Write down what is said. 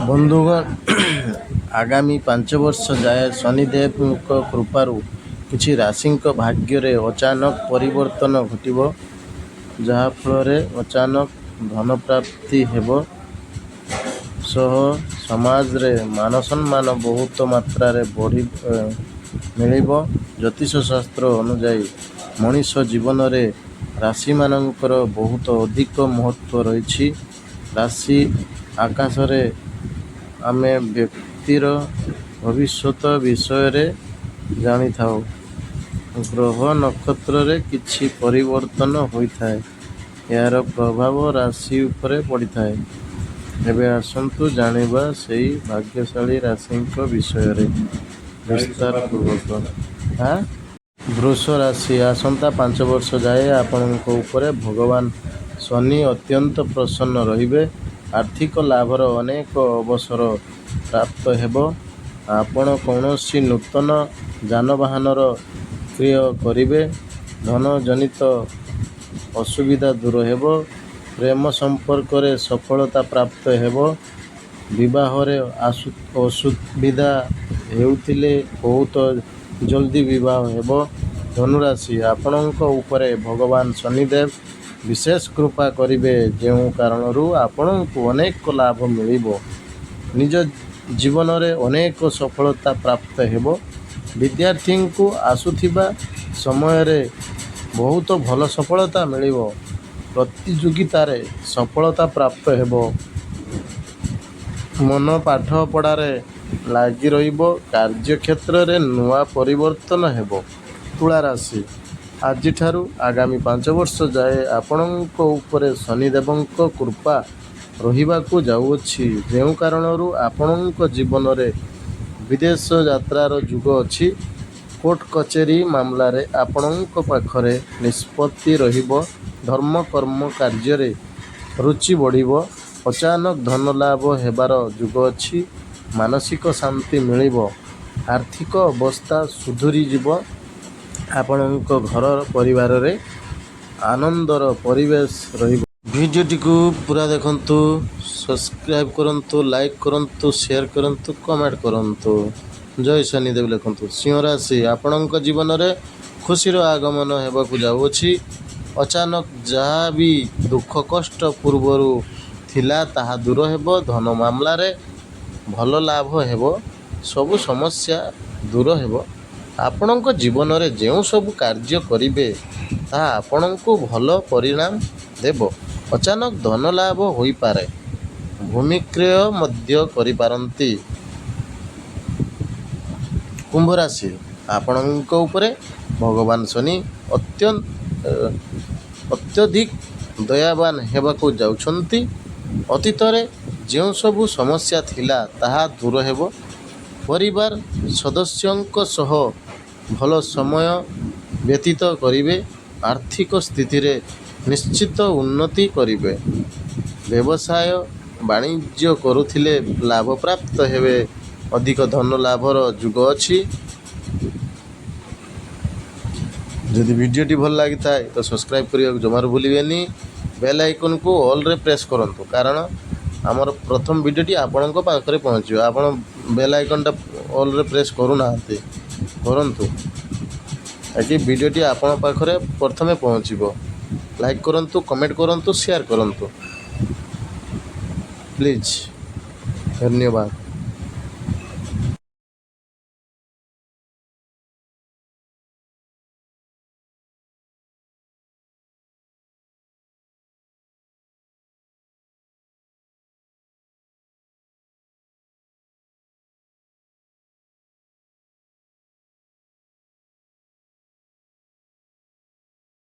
ବନ୍ଧୁଗଣ, ଆଗାମୀ 5 ବର୍ଷ ଯାଏ ଶନିଦେବଙ୍କ କୃପାରୁ କିଛି ରାଶିଙ୍କ ଭାଗ୍ୟରେ ଅଚାନକ ପରିବର୍ତ୍ତନ ଘଟିବ, ଯାହାଫଳରେ ଅଚାନକ ଧନପ୍ରାପ୍ତି ହେବ ସହ ସମାଜରେ ମାନସମ୍ମାନ ବହୁତ ମାତ୍ରାରେ ବଢ଼ି ମିଳିବ। ଜ୍ୟୋତିଷ ଶାସ୍ତ୍ର ଅନୁଯାୟୀ ମଣିଷ ଜୀବନରେ ରାଶିମାନଙ୍କର ବହୁତ ଅଧିକ ମହତ୍ତ୍ୱ ରହିଛି। ରାଶି ଆକାରରେ ଆମେ ବ୍ୟକ୍ତିର ଭବିଷ୍ୟତ ବିଷୟରେ ଜାଣିଥାଉ। ଗ୍ରହ ନକ୍ଷତ୍ରରେ କିଛି ପରିବର୍ତ୍ତନ ହୋଇଥାଏ, ଏହାର ପ୍ରଭାବ ରାଶି ଉପରେ ପଡ଼ିଥାଏ। ଏବେ ଆସନ୍ତୁ ଜାଣିବା ସେହି ଭାଗ୍ୟଶାଳୀ ରାଶିଙ୍କ ବିଷୟରେ ବିସ୍ତାର ପୂର୍ବକ। ବୃଷ ରାଶି: ଆସନ୍ତା 5 ବର୍ଷ ଯାଏ ଆପଣଙ୍କ ଉପରେ ଭଗବାନ ଶନି ଅତ୍ୟନ୍ତ ପ୍ରସନ୍ନ ରହିବେ। ଆର୍ଥିକ ଲାଭର ଅନେକ ଅବସର ପ୍ରାପ୍ତ ହେବ। ଆପଣ କୌଣସି ନୂତନ ଯାନବାହନର କ୍ରୟ କରିବେ। ଧନ ଜନିତ ଅସୁବିଧା ଦୂର ହେବ। ପ୍ରେମ ସମ୍ପର୍କରେ ସଫଳତା ପ୍ରାପ୍ତ ହେବ। ବିବାହରେ ଅସୁବିଧା ହେଉଥିଲେ ବହୁତ ଜଲଦି ବିବାହ ହେବ। ଧନୁ ରାଶି: ଆପଣଙ୍କ ଉପରେ ଭଗବାନ ଶନିଦେବ ବିଶେଷ କୃପା କରିବେ, ଯେଉଁ କାରଣରୁ ଆପଣଙ୍କୁ ଅନେକ ଲାଭ ମିଳିବ। ନିଜ ଜୀବନରେ ଅନେକ ସଫଳତା ପ୍ରାପ୍ତ ହେବ। ବିଦ୍ୟାର୍ଥୀଙ୍କୁ ଆସୁଥିବା ସମୟରେ ବହୁତ ଭଲ ସଫଳତା ମିଳିବ। ପ୍ରତିଯୋଗିତାରେ ସଫଳତା ପ୍ରାପ୍ତ ହେବ। ମନ ପାଠପଢ଼ାରେ ଲାଗି ରହିବ। କାର୍ଯ୍ୟକ୍ଷେତ୍ରରେ ନୂଆ ପରିବର୍ତ୍ତନ ହେବ। ତୁଳା ରାଶି: ଆଜିଠାରୁ ଆଗାମୀ 5 ବର୍ଷ ଯାଏ ଆପଣଙ୍କ ଉପରେ ଶନିଦେବଙ୍କ କୃପା ରହିବାକୁ ଯାଉଅଛି, ଯେଉଁ କାରଣରୁ ଆପଣଙ୍କ ଜୀବନରେ ବିଦେଶ ଯାତ୍ରାର ଯୋଗ ଅଛି। କୋର୍ଟ କଚେରୀ ମାମଲାରେ ଆପଣଙ୍କ ପକ୍ଷରେ ନିଷ୍ପତ୍ତି ରହିବ। ଧର୍ମ କର୍ମ କାର୍ଯ୍ୟରେ ରୁଚି ବଢ଼ିବ। ଅଚାନକ ଧନ ଲାଭ ହେବାର ଯୋଗ ଅଛି। ମାନସିକ ଶାନ୍ତି ମିଳିବ। ଆର୍ଥିକ ଅବସ୍ଥା ସୁଧୁରିଯିବ। ଆପଣଙ୍କ ଘର ପରିବାରରେ ଆନନ୍ଦର ପରିବେଶ ରହିବ। ଭିଡ଼ିଓଟିକୁ ପୁରା ଦେଖନ୍ତୁ, ସବସ୍କ୍ରାଇବ୍ କରନ୍ତୁ, ଲାଇକ୍ କରନ୍ତୁ, ସେୟାର କରନ୍ତୁ, କମେଣ୍ଟ କରନ୍ତୁ, ଜୟ ଶନିଦେବ ଲେଖନ୍ତୁ। ସିଂହ ରାଶି: ଆପଣଙ୍କ ଜୀବନରେ ଖୁସିର ଆଗମନ ହେବାକୁ ଯାଉଅଛି। ଅଚାନକ ଯାହା ବି ଦୁଃଖ କଷ୍ଟ ପୂର୍ବରୁ ଥିଲା, ତାହା ଦୂର ହେବ। ଧନ ମାମଲାରେ ଭଲ ଲାଭ ହେବ। ସବୁ ସମସ୍ୟା ଦୂର ହେବ। ଆପଣଙ୍କ ଜୀବନରେ ଯେଉଁ ସବୁ କାର୍ଯ୍ୟ କରିବେ, ତାହା ଆପଣଙ୍କୁ ଭଲ ପରିଣାମ ଦେବ। ଅଚାନକ ଧନ ଲାଭ ହୋଇପାରେ। ଭୂମି କ୍ରୟ ମଧ୍ୟ କରିପାରନ୍ତି। କୁମ୍ଭ ରାଶି: ଆପଣଙ୍କ ଉପରେ ଭଗବାନ ଶନି ଅତ୍ୟଧିକ ଦୟାବାନ ହେବାକୁ ଯାଉଛନ୍ତି। ଅତୀତରେ ଯେଉଁ ସବୁ ସମସ୍ୟା ଥିଲା, ତାହା ଦୂର ହେବ। ପରିବାର ସଦସ୍ୟଙ୍କ ସହ ଭଲ ସମୟ ବ୍ୟତୀତ କରିବେ। ଆର୍ଥିକ ସ୍ଥିତିରେ ନିଶ୍ଚିତ ଉନ୍ନତି କରିବେ। ବ୍ୟବସାୟ ବାଣିଜ୍ୟ କରୁଥିଲେ ଲାଭ ପ୍ରାପ୍ତ ହେବେ। ଅଧିକ ଧନ ଲାଭର ଯୋଗ ଅଛି। ଯଦି ଭିଡ଼ିଓଟି ଭଲ ଲାଗିଥାଏ ତ ସବସ୍କ୍ରାଇବ୍ କରିବାକୁ ଜମାରୁ ଭୁଲିବେନି। ବେଲ୍ ଆଇକନ୍କୁ ଅଲ୍ରେ ପ୍ରେସ୍ କରନ୍ତୁ, କାରଣ ଆମର ପ୍ରଥମ ଭିଡ଼ିଓଟି ଆପଣଙ୍କ ପାଖରେ ପହଞ୍ଚିବ। ଆପଣ ବେଲ୍ ଆଇକନ୍ଟା ଅଲ୍ରେ ପ୍ରେସ୍ କରୁନାହାନ୍ତି, କରନ୍ତୁ, ତାକି ଭିଡ଼ିଓଟି ଆପଣଙ୍କ ପାଖରେ ପ୍ରଥମେ ପହଞ୍ଚିବ। ଲାଇକ୍ କରନ୍ତୁ, କମେଣ୍ଟ କରନ୍ତୁ, ସେୟାର କରନ୍ତୁ, ପ୍ଲିଜ୍। ଧନ୍ୟବାଦ।